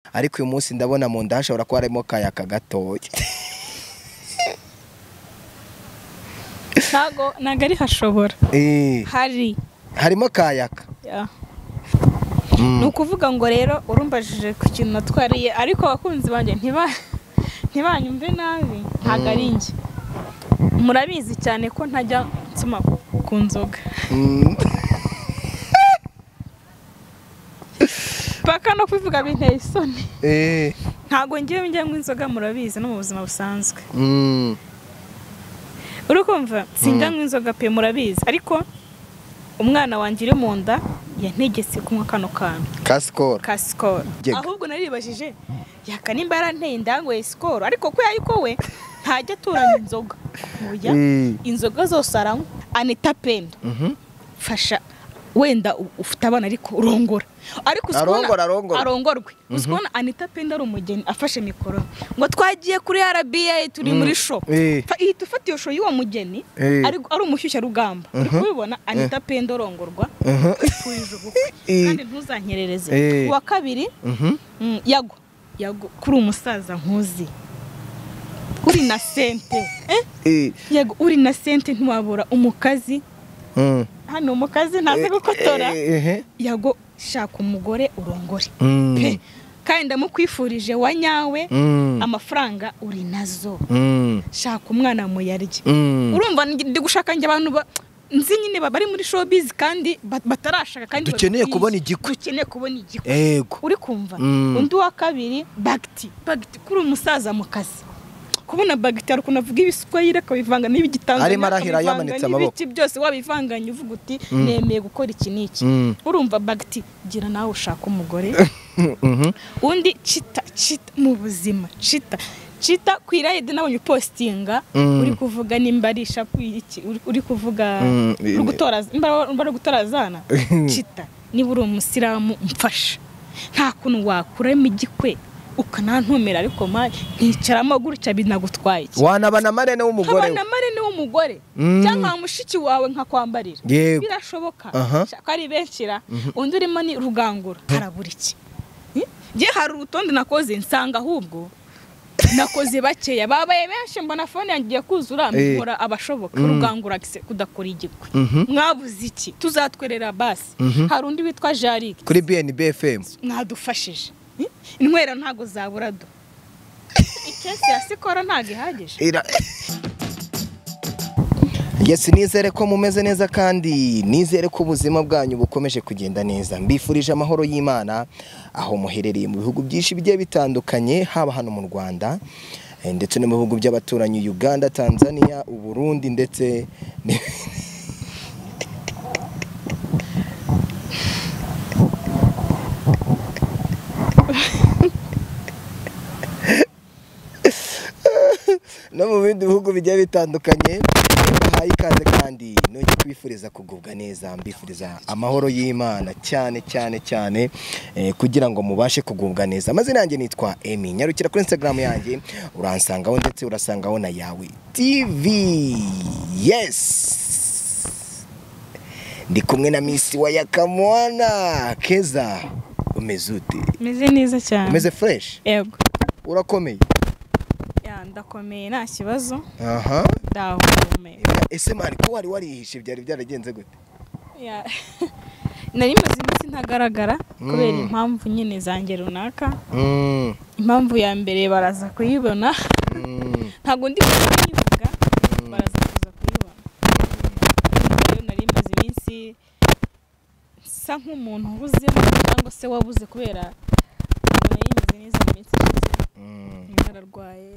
Ariko uyu munsi ndabona mu nda hashobora kuba harimo kayaka gatoya. Ntago ntago ari hashobora. Hari harimo kayaka. Ni ukuvuga ngo rero urumbajije ku kintu natwariye, ariko abakunzi banjye ntibanyumve nabi, ntago ari njye. Murabizi cyane ko ntajya nsoma ku nzoga. Paka no kubivuga binteye isoni. Ntago ngiye njya inzoga, murabizi no mu buzima busanzwe. Urukumva sinjya inzoga pe, murabizi, ariko umwana wanjye uri mu nda yantegetse kunywa kano kantu ka Skol. Ka Skol. Ahubwo naribajije yaka nimba yaranteye indangoye Skol, ariko ko yayiko we ntajya aturanya inzoga. Oya, inzoga zose aranywa. Anita Pendo, fasha wenda ufite abana ariko urongora, ariko arongorwe. Usikona Anita Pendo ari umugeni afashe mikoro ngo twagiye kuri RBA turi muri show, ihita ufata iyo show y'uwo mugeni ari umushyushya rugamba. Uri kubibona Anita Pendo arongorwa kwifurije ubukwe, kandi ntuzanyerereze. Uwa kabiri Yago, Yago kuri umusaza nkuzi uri na sente, Yago uri na sente ntiwabura umukazi. Hano umukazi ntazi gukotora. Yago shaka umugore urongore pe, kandi ndamukwifurije wa nyawe, amafaranga uri nazo, shaka umwana muyarye. Urumva ndi gushaka njye abantu nzi nyine bari muri showbiz kandi batarashaka, kandi dukeneye kubona igikwe, dukeneye kubona igikwe. Yego, uri kumva. Undi wa kabiri Bagti, Bagti kuri umusaza mu kazi. Kubona Bagti ari kunavuga ibiswahili akabivanga n'ibigitanzania, arimo arahira yamanitse amaboko, ibiki byose wabivanganye uvuga uti nemeye gukora iki n'iki. Urumva Bagti gira nawe ushaka umugore. Undi Chita, Chita mu buzima, Chita Chita kwirayide nabonye postinga uri kuvuga nimba ari ishapu iki uri kuvuga uri gutora nimba uri gutorazana. Chita niba uri umusilamu mfasha, nta kuntu wakuramo igikwe ukanantumira, ariko mari nkicaramo gutya binagutwaye iki? Wanaba na marene w'umugore, wanaba marene w'umugore cyangwa mushiki wawe nkakwambarira, birashoboka ko ari benshira. Undi urimo ni Rugangura, harabura iki? Nge hari urutonde nakoze nsanga ahubwo nakoze bakeya babaye benshi, mbona phone yangiye kuzura mbora abashoboka. Rugangura kudakora igikwe, mwabuze iki? Tuzatwerera basi. Hari undi witwa Jarik kuri BNB FM, mwadufashije inywera ntago zabura do. Ikesi ya Skol ntago ihagije. Yes, nizere ko mumeze neza kandi nizere ko ubuzima bwanyu bukomeje kugenda neza. Mbifurije amahoro y'Imana aho muherereye mu bihugu byinshi bigiye bitandukanye, haba hano mu Rwanda ndetse no mu bihugu by'abaturanyi Uganda, Tanzania, Uburundi ndetse no mu bindi bihugu bigiye bitandukanye. Bahaye ikaze kandi nongeye kwifuriza kugubwa neza, mbifuriza amahoro y'Imana cyane cyane cyane, kugira ngo mubashe kugubwa neza. Amazina yanjye nitwa Emmy, nyarukira kuri Instagram yanjye uransangaho ndetse urasangaho na Yawe TV. Yes, ndi kumwe na Miss wa Yakamwana Keza. Umeze ute? Meze neza cyane. Umeze fresh? Yego. Urakomeye? Ya, ndakomeye nta kibazo. Aha. Ndahumeka. Ese mani ko wari warihishe byari byaragenze gute? Ya. Nari maze iminsi ntagaragara kubera impamvu nyine zanjye runaka. Impamvu ya mbere baraza kuyibona. Ntago ndi kuyivuga, baraza kuza kuyibona. Rero nari maze iminsi nsa nk'umuntu ubuzemo cyangwa se wabuze kubera nari maze neza iminsi ishize. Nararwaye.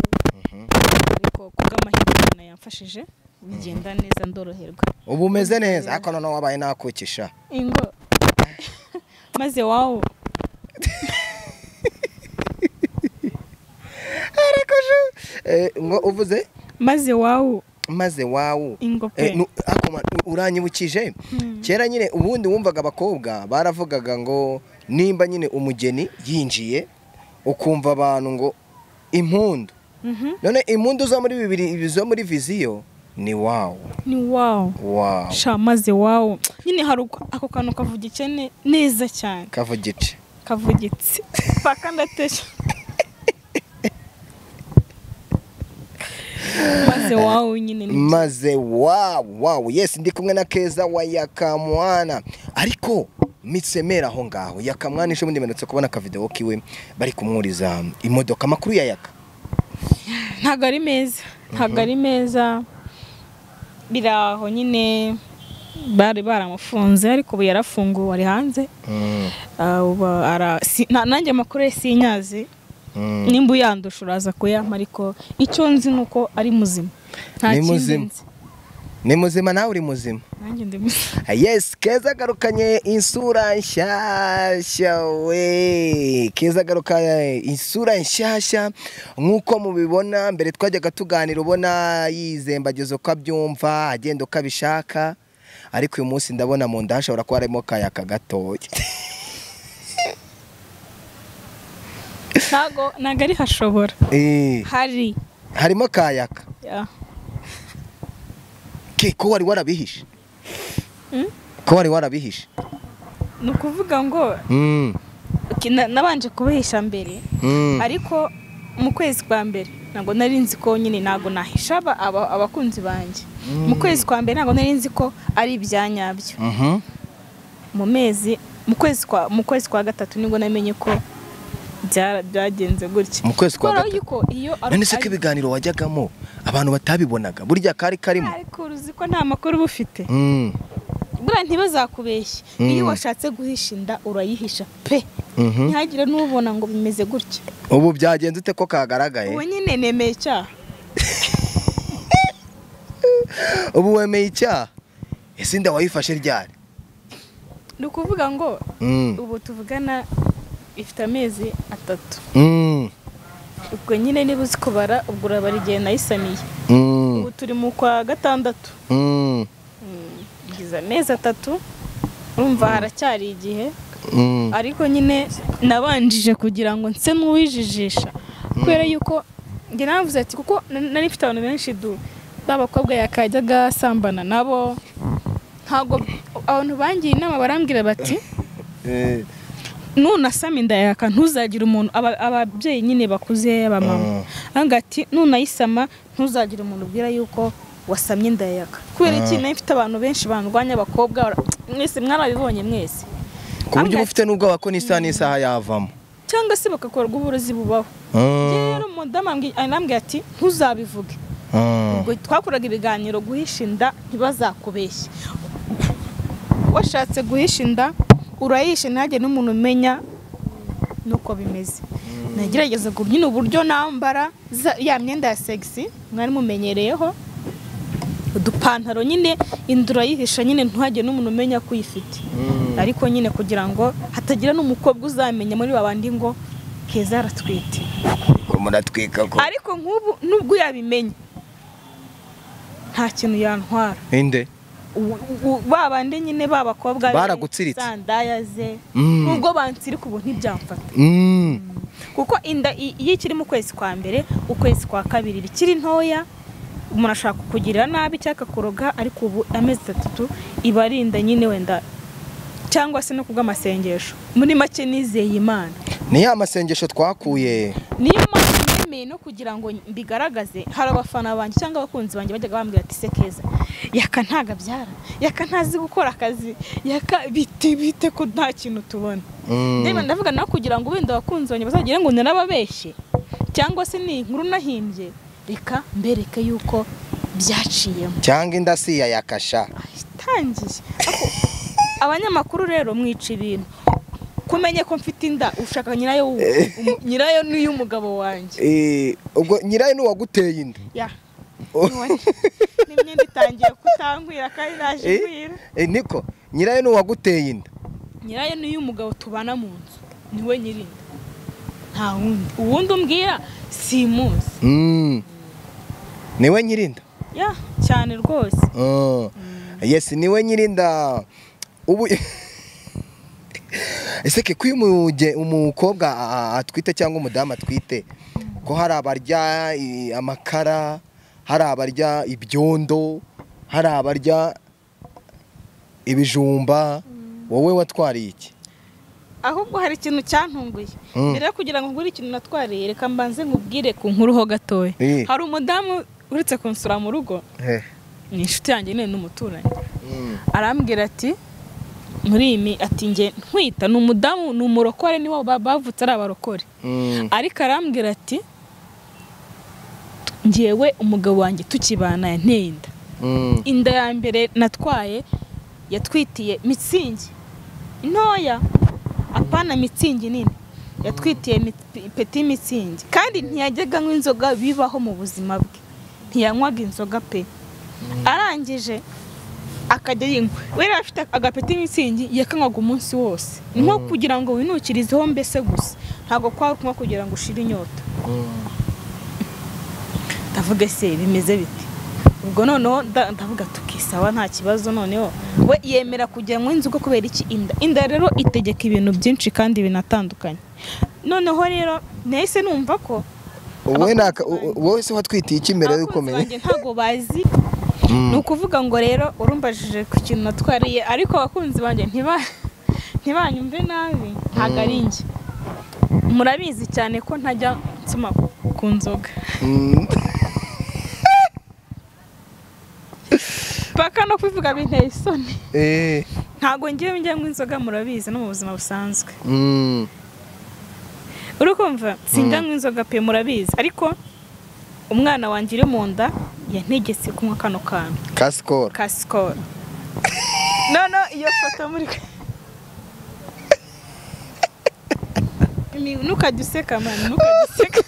Ariko kubw'amahirwe Imana yamfashije bigenda neza ndoroherwa. Ubu umeze neza ariko noneho wabaye nakukisha. Ingo. Maze wawo. Ariko je ngo uvuze maze wawo. Maze wawo. Ingo pe. Akoma uranyibukije. Kera nyine ubundi wumvaga abakobwa baravugaga ngo nimba nyine umugeni yinjiye ukumva abantu ngo impundu. None impundu zo muri bibiri zo muri viziyo ni wow. Ni wow. Wow. Sha maze wow. Nyine hari ako kantu kavuga ikene neza cyane. Kavuga ice. Kavugitse paka ndateshya. Maze wawu nyine ni maze wow wow. Yes, ndi kumwe na Keza wa Yakamwana, ariko mitsemera aho ngaho Yakamwana ejo bundi mperutse kubona ka video kiwe bari kumwuriza imodoka. Amakuru ya Yaka ntago ari meza, ntago ari meza, biraho nyine bari baramufunze ariko ubu yarafunguwe ari hanze. Nanjye amakuru ye sinyazi, nimba uyandusha uraza kuyampa, ariko icyo nzi ni uko ari muzima. Nta kindi nzi. Ni muzima, nawe uri muzima. Nanjye ndi muzima. Yes, Keza agarukanye isura nshyashya we. Keza agarukanye isura nshyashya nk'uko mubibona. Mbere twajyaga tuganira ubona yizembagiza uko abyumva, agenda uko abishaka, ariko uyu munsi ndabona mu nda hashobora kuba harimo kayaka gatoya. Ntago ari hashobora. Hari harimo kayaka. Ko wari warabihishe? Ko wari warabihishe? Ni ukuvuga ngo nabanje kubihisha mbere, ariko mu kwezi kwa mbere ntabwo nari nzi ko nyine ntabwo nahisha abakunzi banjye. Mu kwezi kwa mbere ntabwo nari nzi ko ari ibya nyabyo. Mu mezi mu kwezi kwa gatatu nibwo namenye ko byagenze gutya. Mu kwezi kwa gatatu. None se ko ibiganiro wajyagamo abantu batabibonaga burya kari karimo? Ariko uzi ko nta makuru uba ufite. Buriya ntibazakubeshye, iyo washatse guhisha inda urayihisha pe, ntihagire n'ubona ngo bimeze gutya. Ubu byagenze ute ko kagaragaye? Ubu nyine nemeye icyaha. Ubu wemeye icyaha? Ese inda wayifashe ryari? Ni ukuvuga ngo ubu tuvugana ifite amezi 3. Ubwo nyine niba uzi kubara ubwo urabara igihe nayisamiye. Ubu turi mu kwa gatandatu. Ngize amezi 3, urumva haracyari igihe. Ariko nyine nabanjije kugira ngo nse n'uwijijisha, kubera yuko njye navuze ati kuko nari mfite abantu benshi b'abakobwa yakajyaga asambana nabo, ntabwo abantu bangiye inama barambwira bati nunasama inda yaka ntuzagira umuntu, ababyeyi nyine bakuze abamama ati nunayisama ntuzagira umuntu ubwira yuko wasamye inda yaka. Kubera iki? Nari mfite abantu benshi bandwanya abakobwa, mwese mwarabibonye mwese, ku buryo ufite n'ubwoba ko n'isaha n'isaha yavamo cyangwa se bakakorwa uburozi bubaho. Rero umudamu arambwira ati ntuzabivuge. Ubwo twakoraga ibiganiro guhisha inda ntibazakubeshye, washatse guhisha inda urayishe ntihagire n'umuntu umenya nuko bimeze. Nagerageza nyine uburyo nambara ya myenda ya sexy mwari mumenyereyeho, udupantaro nyine inda urayihisha nyine ntihagire n'umuntu umenya ko uyifite. Ariko nyine kugira ngo hatagira n'umukobwa uzamenya muri babandi ngo Keza aratwite. Muratwika ko. Ariko nk'ubu nubwo yabimenye nta kintu yantwara. Inde? Babandi nyine babakobwa baragutsiritse sandaya ze, nubwo bantsirika ubu ntibyamfata. Kuko inda iyo ikiri mu kwezi kwa mbere, ukwezi kwa kabiri bikiri ntoya, umuntu ashaka kukugirira nabi cyangwa kuroga, ariko ubu amezi 3 iba ari inda nyine wenda, cyangwa se no kubw'amasengesho. Muri make nizeye Imana. Ni ya masengesho twakuye. Niyo mpamvu nemeye no kugira ngo mbigaragaze. Hari abafana banjye cyangwa abakunzi banjye bajyaga bambwira ati se Keza Yaka ntago abyara, Yaka ntazi gukora akazi, Yaka bite ko nta kintu tubona. Ndeba ndavuga nawe kugira ngo wenda abakunzi banjye bazagire ngo narababeshye cyangwa se ni inkuru nahimbye, reka mbereke yuko byaciyemo. Cyangwa inda si ya Yakasha. Itangiye. Abanyamakuru rero mwica ibintu. Kumenye ko mfite inda ushaka nyirayo, nyirayo ni y'umugabo wanjye. Ubwo nyirayo ni uwaguteye inda. Ya. N'imyenda itangiye kutankwira kandi naje kwira. Niko nyirayo ni uwaguteye inda. Nyirayo ni y'umugabo tubana mu nzu. Niwe nyirinda. Nta wundi. Uwundi umbwira simuzi. Niwe nyirinda. Ya, cyane rwose. Yes, niwe nyirinda. Ubu ese ke kuyu umukobwa atwite cyangwa umudamu atwite, ko hari abarya amakara, hari abarya ibyondo, hari abarya ibijumba, wowe watwariye iki? Ahubwo hari ikintu cyantunguye. Mbere yo kugira ngo ngure ikintu natwariye, reka mbanze nkubwire ku nkuru ho gatoya. Hari umudamu uretse kunsura mu rugo, ni inshuti yanjye nyine, n'umuturanyi. Arambwira ati muri iyi ati nge ntwita, ni umudamu, ni umurokore, niwo bavutse ari abarokore. Ariko arambwira ati ngewe umugabo wanjye tukibana yanteye inda. Inda ya mbere natwaye yatwitiye mitsingi ntoya, apana mitsingi nini, yatwitiye peti mitsingi. Kandi ntiyajyaga anywa inzoga bibaho mu buzima bwe, ntiyanywaga inzoga pe. Arangije akajya yinywa, we yari afite agapeti mitsingi yakanywaga umunsi wose, nko kugira ngo winukirizeho mbese gusa, ntabwo kwari kunywa kugira ngo ushire inyota. Ndavuga se bimeze bite? Ubwo noneho ndavuga tukisawa nta kibazo. Noneho we yemera kujya mu inzoga kubera iki? Inda. Inda rero itegeka ibintu byinshi kandi binatandukanye. Noneho rero nahise numva ko wowe se watwitiye iki mbere yuko ukomeye? Ntabwo bazi. Ni ukuvuga ngo rero urumbajije ku kintu natwariye, ariko abakunzi banjye ntibanyumve nabi, ntabwo ari njye. Murabizi cyane ko ntajya nsoma ku nzoga. Paka no kubivuga binteye isoni. Ntabwo ngiye njya mu inzoga, murabizi no mu buzima busanzwe. Urukumva sinjya mu inzoga pe, murabizi. Ariko umwana wanjye uri mu nda yantegetse kunywa kano kantu ka Skol. Ka Skol. No iyo foto muri ntukajya useka man, ntukajya useka,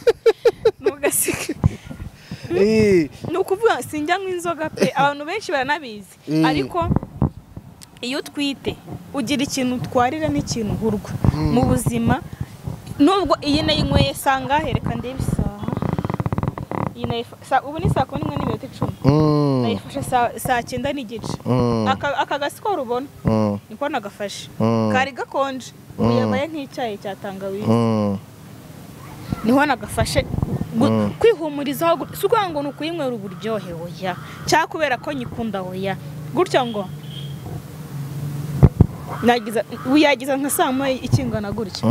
ntugaseke. Ni ukuvuga sinjya nywa inzoga pe, abantu benshi baranabizi. Ariko iyo utwite ugira ikintu utwarira n'ikintu uhurwa mu buzima. Nubwo iyi nayinyweye sangahe, reka ndebe isaha. Iyi ubu ni 11:10. Nayifashe saa 9:15. Aka gasikoro ubona niko nagafashe, kari gakonje, ubu yabaye nk'icyayi cya tangawizi. Niho nagafashe kwihumurizaho, si ukuvuga ngo ni ukuyinywera uburyohe oya, cyangwa kubera ko nyikunda oya, gutya ngo yagiza nka saa moya ikingana gutya.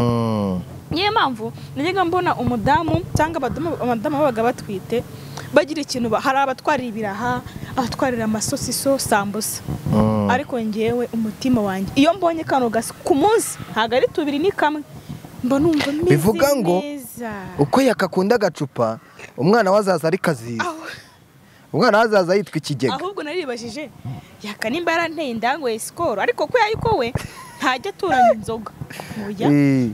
Niyo mpamvu najyaga mbona umudamu cyangwa abadamu babaga batwite bagira ikintu, hari abatwarira ibiraha, abatwarira amasosiso, sambusa. Ariko ngewe umutima wanjye iyo mbonye kano gasi ku munsi, ntabwo ari tubiri ni kamwe, mba numva meze neza. Bivuga ngo uko yakakunda agacupa, umwana wazaza ari kaziza, umwana wazaza yitwa ikigega. Ahubwo naribajije yaka nimba yaranteye inda ngo Skol, ariko ko yayiko we ntajya aturanya inzoga. Oya,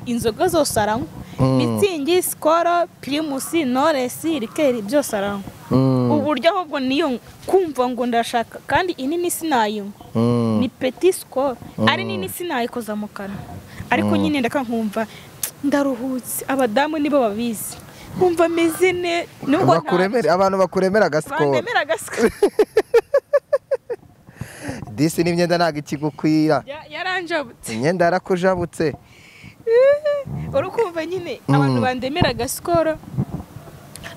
inzoga zose aranywa, mitsingi, Skol, Primus, Knowless, Rikeri, byose aranywa. Uburyo ahubwo niyo kumva ngo ndashaka, kandi inini sinayinywa, ni petit Skol, ari nini sinayikoza mu kanwa. Ariko nyine ndaka nkumva ndaruhutse. Abadamu nibo babizi, nkumva meze ne nubwo bakuremera, abantu bakuremera agasikoro, bandemera agasikoro. Disi n'imyenda ntabwo ikigukwira, yaranjabutse, imyenda yarakujabutse. Urukumva nyine abantu bandemera agasikoro.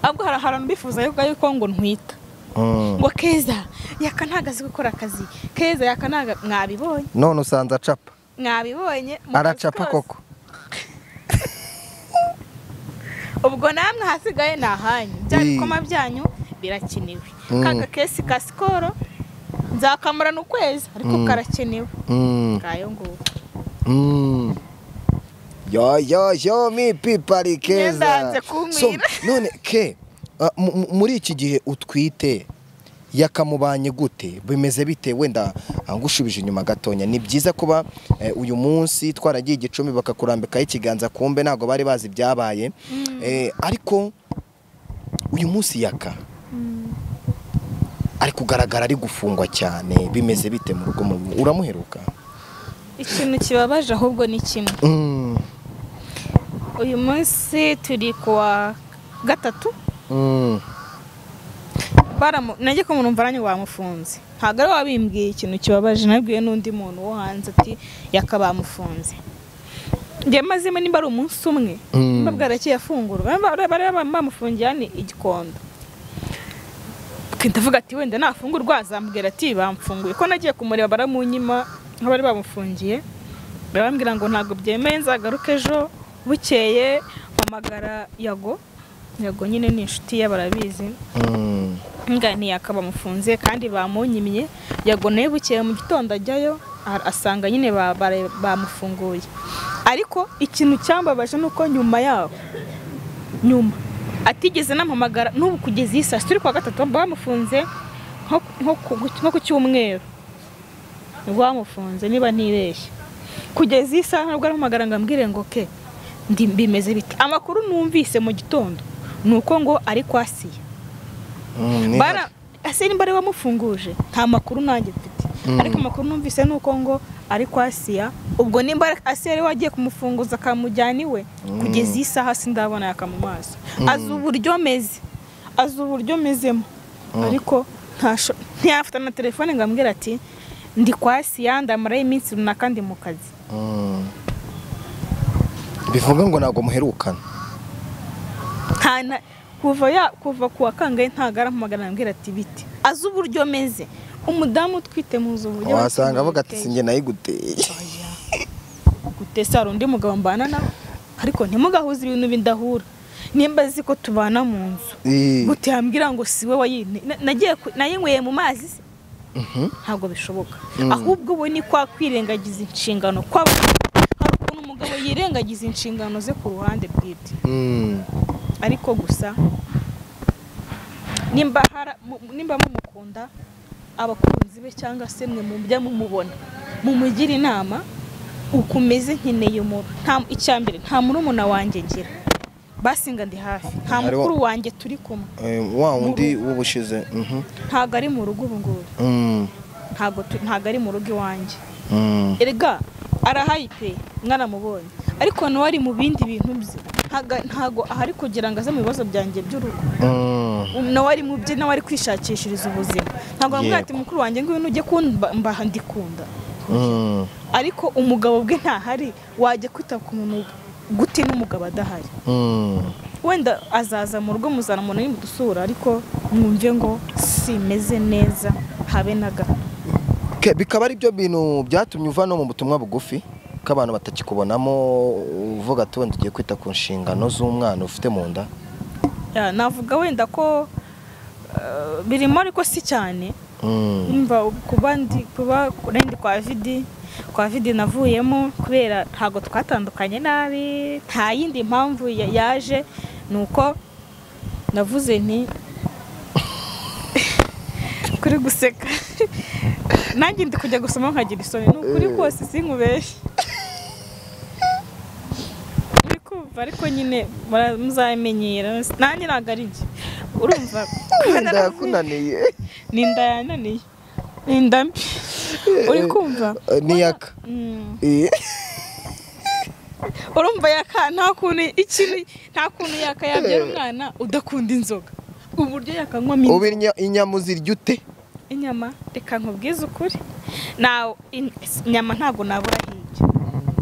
Ahubwo hari ahantu bifuza yuko ngo ntwita, ngo Keza yaka ntago azi gukora akazi, Keza yaka ntago, mwabibonye. None usanze acapa, mwabibonye, aracapa koko. Ubwo namwe hasigaye ni ahanyu, bya bikoma byanyu birakenewe. Kaga kesi ka Skol nzakamurana ukwezi, ariko karakenewe. Kayo nguko. Yo yo yo mi pipari Keza. So none ke muri iki gihe utwite yakamubanye gute, bimeze bite? Wenda ngushubije inyuma gatonya, ni byiza kuba uyu munsi twaragiye igicumbi bakakurambikaho ikiganza, kumbe ntabwo bari bazi ibyabaye. Ariko uyu munsi yaka ari kugaragara ari gufungwa cyane, bimeze bite mu rugo? Uramuheruka? Ikintu kibabaje ahubwo ni kimwe. Uyu munsi turi kuwa gatatu. Najye ko umuntu mvaranye bamufunze, ntabwo ari wabimbwiye ikintu kibabaje, nabwiye n'undi muntu wo hanze ati yaka bamufunze. Njye mazimo nimba ari umunsi umwe, nimba bwarakeye afungurwa, bari bamufungiye ni igikondo. Ndavuga ati wenda nafungurwa azambwira ati bamfunguye, ko nagiye kumureba baramunyima nk'abari bamufungiye. Barambwira ngo ntabwo byemeye nzagaruke ejo. Bukeye mpamagara Yago. Yago nyine ni inshuti ye barabizi. Nga ntiyakaba mufunze kandi bamunyimye. Yago nawe bukeye mu gitondo ajyayo asanga nyine bamufunguye. Ariko ikintu cyambabaje nuko nyuma yaho nyuma atigeze nampamagara n'ubu kugeza iyi saa turi kwa gatatu bamufunze nko ku cyumweru nibwo bamufunze niba ntibeshye. Kugeza iyi saha ntabwo arampamagara ngo ambwire ngo ke ndi bimeze bite. Amakuru numvise mu gitondo nuko ngo ari kwa Asiya. Bara Asiya nimba ari wamufunguje nta makuru nanjye mfite. Ariko amakuru numvise nuko ngo ari kwa Asiya. Ubwo nimba Asiya ari wagiye kumufunguza akamujyana iwe kugeza iyi saha sindabona yakamumaso. Azi uburyo meze, azi uburyo mezemo. Ariko ntiyafata na telefone ngo ambwire ati ndi kwa Asiya ndamara iminsi runaka ndi mu kazi. Bivuga ngo ntabwo muherukana. Kuva kuwa kangahe ntago arampamagara ambwira ati biti. Azi uburyo meze. Umudamu utwite muzi uburyo wasanga avuga ati sinjye nayiguteye. Gutesa hari undi mugabo mbana nawe. Ariko ntimugahuze ibintu bindahura. Nimba azi ko tubana mu nzu gute yambwira ngo siwe wayine nagiye nayinyweye mu mazi se? Ntabwo bishoboka. Ahubwo we ni kwa kwirengagiza inshingano kwa hari ukuntu umugabo yirengagiza inshingano ze ku ruhande bwite. Ariko gusa nimba mumukunda abakunzi be cyangwa se mwe mujya mumubona mumugira inama ukomeze nkeneye umuntu. Nta icyambere nta murumuna wanjye ngira basinga ndi hafi nta mukuru wanjye turi kumwe wa wundi w'ubushize. Ntago ari mu rugo ubu ngubu. Ntago ari mu rugo iwanjye. Erega arahayi pe mwaramubonye ariko nawe ari mu bindi bintu bye. Ntago ahari kugira ngo aze mu bibazo byanjye by'urugo. Nawe ari mu bye nawe ari kwishakishiriza ubuzima. Ntago bamubwira ati mukuru wanjye ngwino ujye kumbaha ndikunda. Ariko umugabo bwe ntahari wajya kwita ku muntu gute n'umugabo adahari. Wenda azaza mu rugo muzana umuntu nimudusura ariko mwumve ngo simeze neza habe na gato. Bikaba ari byo bintu byatumye uva no mu butumwa bugufi ko abantu batakikubonamo uvuga ati wenda ugiye kwita ku nshingano z'umwana ufite mu nda. Navuga wenda ko birimo ariko si cyane. Umva kuba ndi kwa Vidi navuyemo kubera ntago twatandukanye nabi nta yindi mpamvu yaje nuko navuze nti kuri guseka nanjye ndi kujya gusoma nkagira isoni nukuri kose sinkubeshye. Uri kumva ariko nyine muzamenyera nanjye ntago ari njye. Urumva ndakunaniye ni ndayananiye ni ndambi. Uri kumva ni yaka. Urumva yaka nta kuntu ikintu nta kuntu yaka yabyara umwana udakunda inzoga uburyo yakanywa minzi. Ubu inyama uzirya ute? Inyama reka nkubwize ukuri na inyama ntago nabura hirya.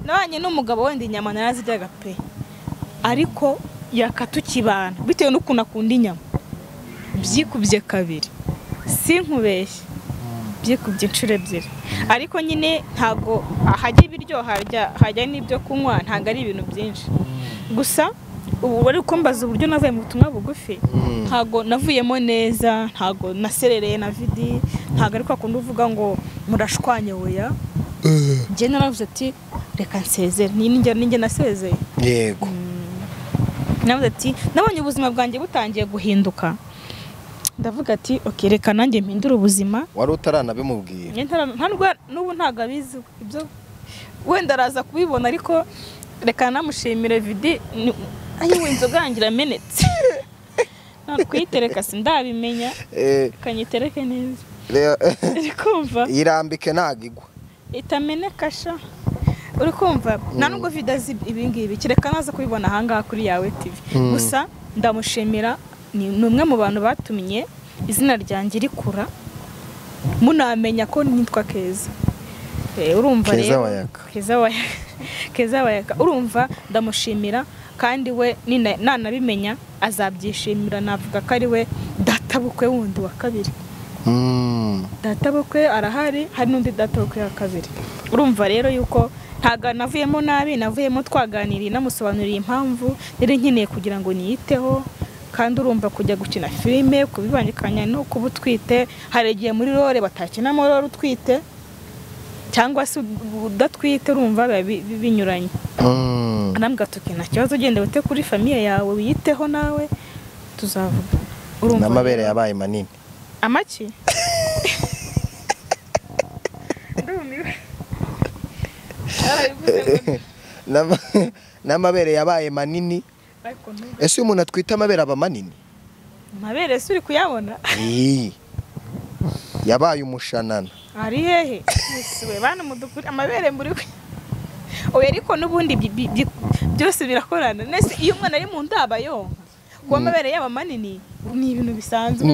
Nabanye n'umugabo wenda inyama naraziryaga pe ariko yaka tukibana bitewe n'ukuntu akunda inyama byikubye kabiri sinkubeshye byikubye inshuro ebyiri. Ariko nyine ntago ahajya ibiryo hajya n'ibyo kunywa ntago ari ibintu byinshi. Gusa ubu bari kumbaza uburyo navuye mu butumwa bugufi ntago navuyemo neza ntago naserereye na Vidi ntago ariko akunda uvuga ngo murashwanye oya. Njye naravuze ati reka nsezere ninjye nasezeye. Yego. Navuze ati nabonye ubuzima bwanjye butangiye guhinduka ndavuga ati okay reka nanjye mpindure ubuzima. Wari utaranabimubwiye? N'ubu ntago abizi ibyo wenda araza kubibona ariko reka namushimire Vidi ayiwe inzoga yanjye iramenetse kuyitereka sindabimenya kanyitereke neza. Uri kumva irambike ntago igwa itameneka sha. Uri kumva nta nubwo Vidi azi ibi ngibi kereka naza kubibona ahangaha kuri Yawe TV. Gusa ndamushimira ni umwe mu bantu batumye izina ryanjye rikura munamenya ko nitwa Keza. Urumva rero Keza Wayaka. Urumva ndamushimira kandi we nanabimenya azabyishimira. Navuga ko ari we databukwe wundi wa kabiri. Databukwe arahari hari n'undi databukwe wa kabiri. Urumva rero yuko Ntago navuyemo nabi, navuyemo twaganiriye, namusobanuriye impamvu nari nkeneye kugira ngo niyiteho. Kandi urumva kujya gukina filime kubibangikanya no kuba utwite, hari igihe muri role batakinamo role utwite cyangwa se udatwite, urumva biba binyuranye. Arambwira ati nta kibazo, ugende wite kuri famiye yawe, wiyiteho nawe tuzavuga. Urumva n'amabere yabaye manini. Amaki? Ndumiwe. N'amabere yabaye manini. Ese umuntu atwita amabere aba manini? Amabere se uri kuyabona? Yabaye umushanana. Ari hehe? Ese bana mudukuri amabere muri we. Oya ariko n'ubundi byose birakorana. Nese iyo umwana ari mu nda aba yonka, kuba amabere yaba manini ni ibintu bisanzwe.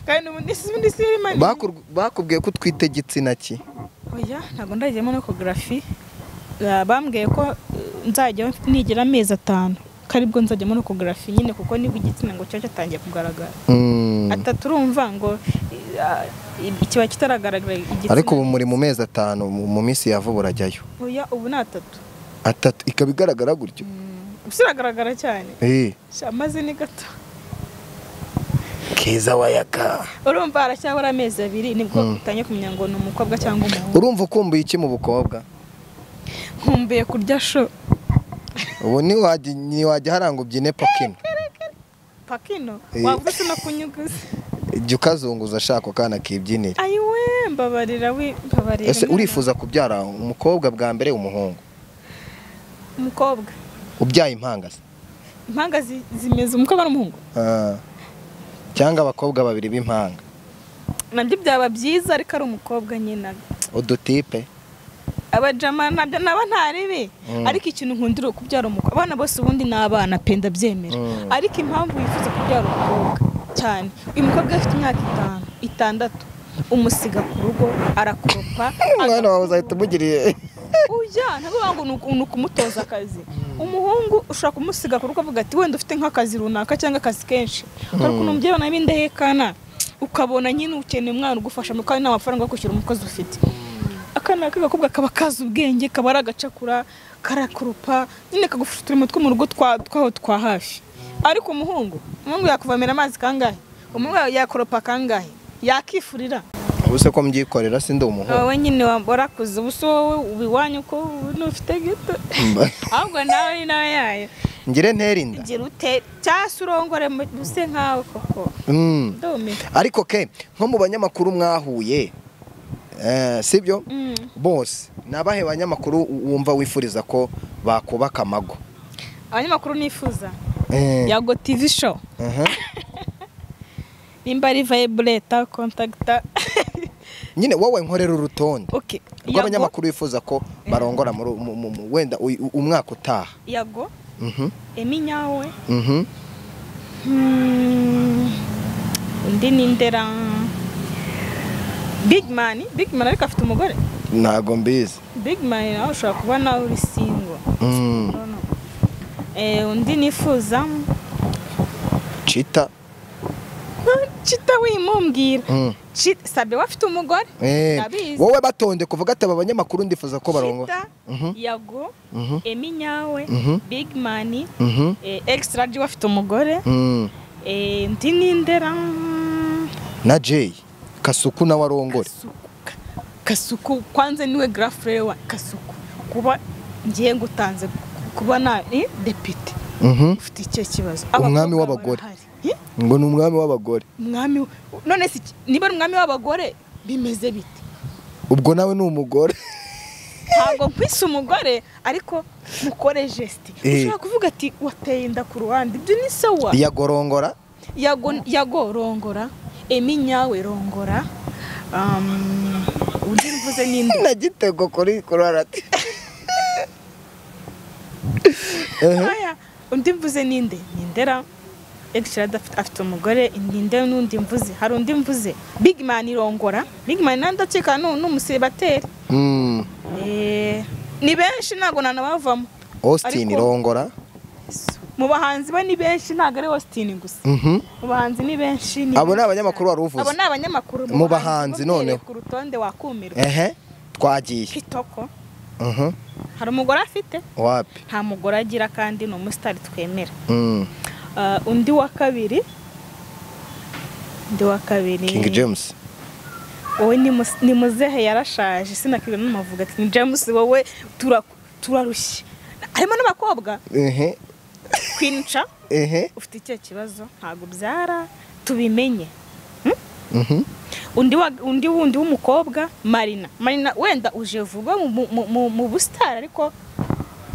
Kandi n'ubundi si manini. Bakubwiye ko utwite igitsina ki? Oya ntago ndagiyemo no ecography. Bambwiye ko nzajya nigira amezi 5 karibwo nzajya muri ecography nyine, kuko nibwo igitsina ngo cyo cyatangiye kugaragara. Atatu urumva ngo ikiba kitaragaragara igitsina. Ariko ubu muri mu mezi 5 mu minsi ya vuba urajyayo. Oya ubu ni 3. 3 ikaba igaragara gutyo. Usiragaragara cyane. Amaze ni gato. Keza wayaka. Urumva aracyabura amezi 2 nibwo utangiye kumenya ngo ni umukobwa cyangwa umuhungu. Urumva ukumbuye iki mu bukobwa? Nkumbuye kurya sho. Ubu ni wajya haranga ubyine pakino. Pakino? Wavuze no kunyuguza. Jya ukazunguza ashaka kana kibyinira. Ayiwe mbabarira we mbabarira. Ese urifuza kubyara umukobwa bwa mbere umuhungu? Umukobwa. Ubyaye impanga se? Impanga zimeze umukobwa n'umuhungu? Cyangwa abakobwa babiri b'impanga. Nabyo byaba byiza ariko ari umukobwa nyina. Udutipe. Abajama nabyo naba ntaribi, ariko ikintu nkundira kubyara umukobwa, abana bose ubundi n'abana pe ndabyemera. Ariko impamvu wifuza kubyara umukobwa cyane, uyu mukobwa afite imyaka 5, 6, umusiga ku rugo arakoropa. Umwana wawe uzahita umugiriye. Oya ntabwo ngo ni ukumutoza akazi. Umuhungu ushobora kumusiga ku rugo avuga ati wenda ufite nk'akazi runaka cyangwa akazi kenshi, ariko umubyeyi nawe indahekana ukabona nyine ukeneye umwana ugufasha kandi nta mafaranga yo kwishyura umukozi ufite. Akana k'agakobwa kaba kazi ubwenge, kaba ari agacakura, karakurupa nyine kagufasha uturimo two mu rugo twaho twa hafi. Ariko umuhungu yakuvomera amazi kangahe? Umuhungu yakoropa kangahe? Yakifurira. Ubuse ko mbyikorera sindi umuhungu. Wowe nyine warakuze, ubuse wowe ubiwanyu ko nufite gito. Ahubwo nawe nawe yayo. Ngire nterinda. Ngira ute cyase urongore buse nkawe koko. Ndume. Ariko ke nko mu banyamakuru mwahuye sibyo? Bose nabahe banyamakuru wumva wifuriza ko bakubaka amago? Abanyamakuru nifuza Yago TV show. Nimba ari vibrator contacta nyine wowe nkorera urutonde rw'abanyamakuru wifuza ko barongora muri wenda umwaka utaha. Yago, Emi Nyawe, undi ni Ndera, Big Man. Big Man ariko afite umugore? Ntago mbizi. Big Man nawe ushobora kuba nawe uri single. Undi nifuza Chita. Chita wimumbwira. Chita sabe wafite umugore? Ndabizi. Wowe batonde kuvuga ati aba banyamakuru ndifuza ko barongora. Chita, Yago, Emi Nyawe, Big Man, Extra G wafite umugore. Ndi nindera na Jay Kasuku na warongore. Kasuku kwanze niwe grafre wa Kasuku. Kuba ngiye ngutanze kuba na deputy. Ufite icyo kibazo. Umwami w'abagore. Ngo ni umwami w'abagore. Umwami none se niba ari umwami w'abagore bimeze bite? Ubwo nawe ni umugore. Ntabwo nkwise umugore ariko mukore geste. Ushobora kuvuga ati wateye inda ku ruhande. Ibyo ni sawa. Yagorongora? Yagorongora. Emi Nyawe rongora. Undi mvuze ninde? Na Gitego kuri kurarati. Aya, undi mvuze ninde? Nindera. Extra afite umugore, ninde n'undi mvuze? Hari undi mvuze. Big Man irongora. Big Man ndakeka n'umusebateri. Ni benshi ntago nanabavamo. Austin irongora. Mu bahanzi ba ni benshi ntago ari Austin gusa. Mu bahanzi ni benshi. Abo ni abanyamakuru wari uvuze. Abo ni abanyamakuru mu bahanzi noneho. Ku rutonde wakumirwa. Twagiye. Kitoko. Hari umugore afite? Wapi? Nta mugore agira kandi ni umusitari twemera. Undi wa kabiri King James. Wowe ni muzehe yarashaje sinakwiye n'amavuga King James wowe turarushye. Harimo n'abakobwa. Queen Cha. Ufite icyo kibazo ntago byara tubimenye. Undi wundi w'umukobwa Marina. Marina wenda uje vuba mu bustar ariko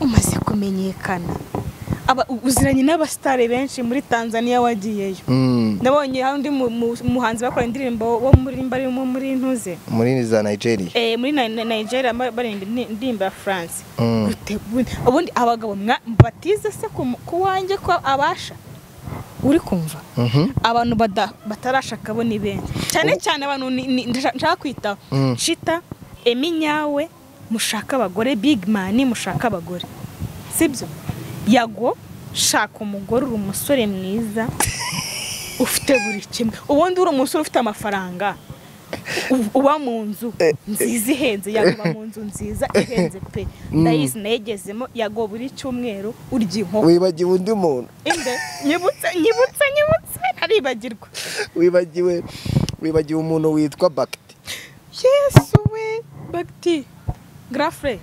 umaze kumenyekana. Aba uziranye n'abastare benshi muri Tanzania wagiyeyo. Nabonye hari undi muhanzi bakora indirimbo wo muri mbari muri ntuze. Muri za Nigeria. Muri Nigeria baririmba indirimbo ya France. Ubundi abagabo batize se ku wanjye ko abasha. Uri kumva abantu batarashaka bo ni benshi cyane cyane abantu nshaka kwita Chita Eminyawe mushaka abagore Big Man mushaka abagore sibyo Yago shaka umugore uri umusore mwiza ufite buri kimwe ubundi uri umusore ufite amafaranga uba mu nzu nziza ihenze Yago mu nzu nziza ihenze pe ndayizi negezemo Yago buri cyumweru urya inkoko wibagiwe undi muntu inde nyibutse aribagirwa wibagiwe umuntu witwa Bakti. Yesu we Bakti grafre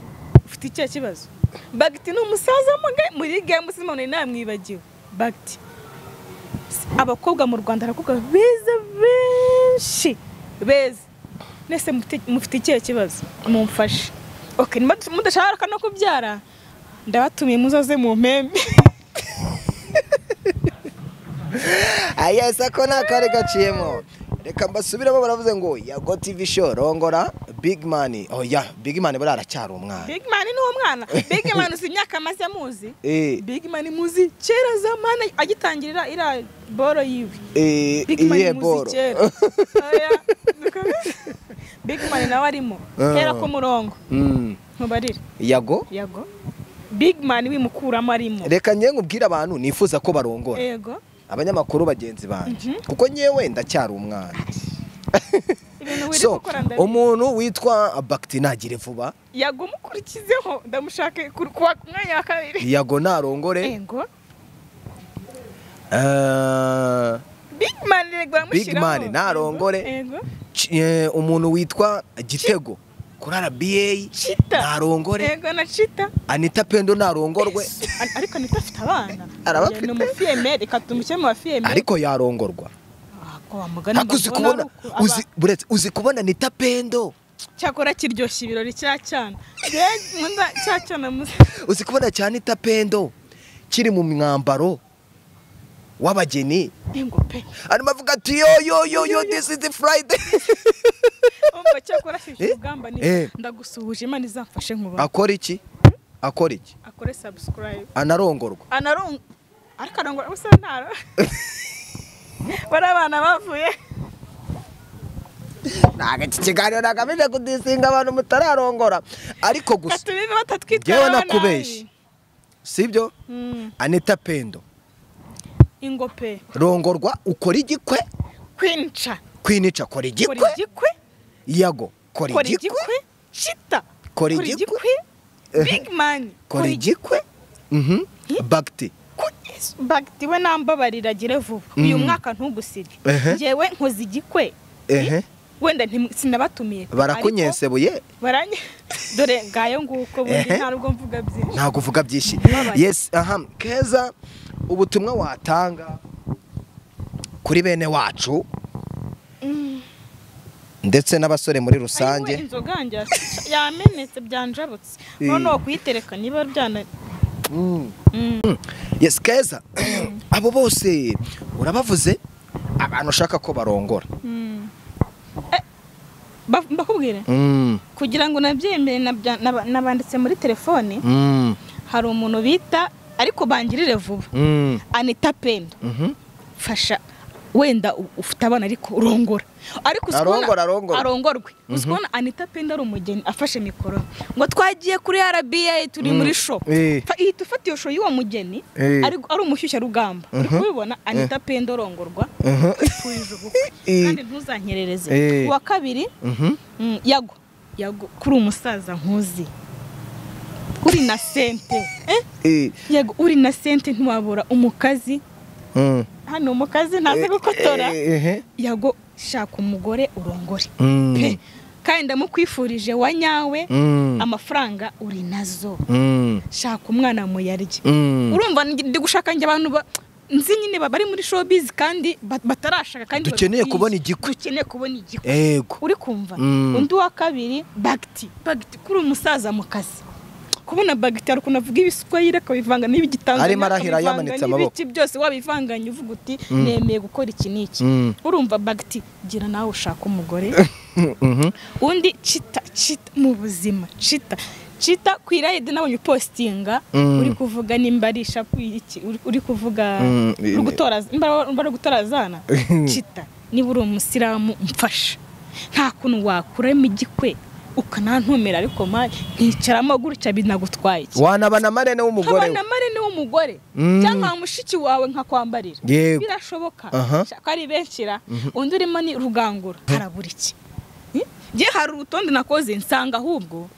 ufite icyo kibazo Bakti ni umusaza muri game simone namwibagiwe Bakti. Abakobwa mu Rwanda arakobwa beza benshi beza nese mufite ikihe kibazo mumfashe. Okay mudashaka no kubyara ndabatumiye muzaze mu mpembe. Ayesa ko nakare gaciyemo reka mbasubiramo baravuze ngo Yago TV show rongora Big Man. Oh ya Big Man bari aracyari umwana. Big Man ni umwana. Big Man uzi imyaka amaze muzi. Big Man muzi kera zamana agitangirira ira boro yiwe. Big Man muzi kera. Oya Big Man nawe arimo kera ko murongo. Ntubarira. Yago? Yago. Big Man wimukuramo arimo. Reka ngiye nkubwira abantu nifuza ko barongora. Yego. Abanyamakuru bagenzi banje kuko nyewe ndacyari umwana. So umuntu witwa Bakti nagire vuba Yago mukurikizeho ndamushaka kuwa mwanya wa kabiri Yago narongore. Yego. Big Man rego Big Man narongore. Yego. Umuntu witwa Gitego kuri RBA narongore. Yego na Chita. Anita Pendo narongorwe. Ariko Anita afite abana. Ni umufiyemeri reka tumuke mu bafiyemeri. Ariko yarongorwa. Uzi kubona Anita Pendo cyakora kiryoshye ibirori cya cyana. Nkunda cya cyana uzi kubona cya Anita Pendo kiri mu mwambaro w'abageni. Ngo pe. Arimo avuga ati yo yo yo yo this is the Friday. Umva cyakora shyushye urugamba ni ndagusuhuje Imana izamfashe nkuba. Akora iki? Akora iki? Akore subscribe. Anarongorwa. Ariko arongora usa ntara. Bari abana bavuye. Naga iki kiganiro nagamije kudisinga abantu mutararongora ariko gusa tubibe batatwitwara nakubeshye. Sibyo? Anita Pendo. Ingope. Rongorwa ukora igikwe? Kwinca. Kwinica kora igikwe? Yago kora igikwe? Chita kora igikwe? Big Man kora igikwe? Bakti. Bakti we nambabarira agire vuba. Uyu mwaka ntugusige. Ngewe nkoze igikwe. Wenda sinabatumiye. Barakunyesebuye? Baranye. Dore ngayo nguko bundi ntabwo mvuga byinshi. Ntabwo uvuga byinshi. Yes, aha Keza ubutumwa watanga kuri bene wacu ndetse n'abasore muri rusange. Inzoga yanjye yamenetse byanjabutse none kuyitereka niba byana. Yes Keza abo bose urabavuze abantu ushaka ko barongora. Mbakubwire kugira ngo nabyemere nabanditse muri telefone. Hari umuntu bita ariko bangirire vuba Anita Pendo. Fasha wenda ufite abana ariko urongora ariko arongorwe uzikubona Anita Pendo ari umugeni afashe mikoro ngo twagiye kuri RBA turi muri show ihita ufata iyo show y'uwo mugeni ari umushyushya rugamba uri kubibona Anita Pendo arongorwa kwifurije ubukwe kandi ntuzanyerereze. Uwa kabiri Yago Yago kuri umusaza nkuzi Uri na sente yego uri na sente ntiwabura umukazi. Hano umukazi ntazi gukotora. Yago shaka umugore urongore pe, kandi ndamukwifurije wa nyawe. Amafaranga uri nazo, shaka umwana muyarye. Urumva ndi gushaka njye abantu nzi nyine bari muri showbiz kandi batarashaka, kandi dukeneye kubona igikwe, dukeneye kubona igikwe. Yego uri kumva. Undi wa kabiri Bagiti kuri umusaza mu kazi. Kubona Bagiti ari kunavuga ibiswahili akabivanga n'ibigitanzania, arimo arahira yamanitse amaboko, n'ibiki byose wabivanganye uvuga uti nemeye gukora iki n'iki. Urumva Bagiti gira nawe ushaka umugore. Undi Chita mu buzima, Chita kwirayide nabonye postinga uri kuvuga nimba ari ishapu iki uri kuvuga uri gutora imba gutora zana. Chita niba uri umusilamu mfasha, nta kuntu wakuramo igikwe ukanantumira, ariko mari nkicaramo gutya binagutwaye iki? Wanaba na marene w'umugore, nkaba na marene w'umugore cyangwa mushiki wawe nkakwambarira, birashoboka ko ari benshira. Undi urimo ni Rugangura, harabura iki? Ngiye hari urutonde nakoze nsanga ahubwo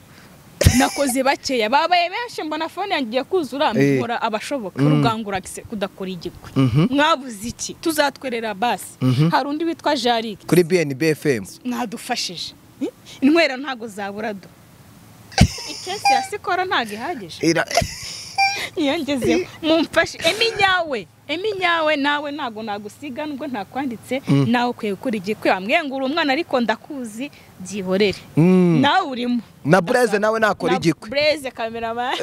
nakoze bakeya babaye benshi, mbona phone yangiye kuzura mbikora abashoboka. Rugangura kudakora igikwe, mwabuze iki? Tuzatwerera basi. Hari undi witwa Jarik kuri BNB FM, mwadufashije inywera ntago zabura do. Ikesi ya sikoro ntago ihagije iyongezeho mumfashe. Emi nyawe nawe ntago nagusiga nubwo ntakwanditse, nawe ukwiye gukora igikwe. Wambwiye ngo uri umwana ariko ndakuzi, byihorere nawe urimo. Na Blaise nawe nakora igikwe, Blaise cameraman.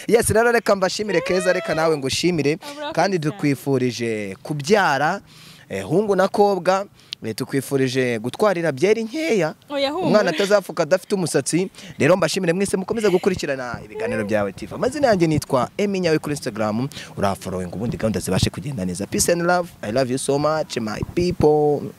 Yes, rero reka mbashimire Keza, reka nawe ngushimire, kandi dukwifurije kubyara hungu na kobwa. Tukwifurije gutwarira byeri nkeya, umwana atazafuka adafite umusatsi. Rero mbashimire mwese mukomeza gukurikirana ibiganiro byawe TV. Amazina yanjye nitwa Emi Nyawe kuri Instagram, urafollowing ubundi gahunda zibashe kugenda neza. Peace and love, I love you so much my people.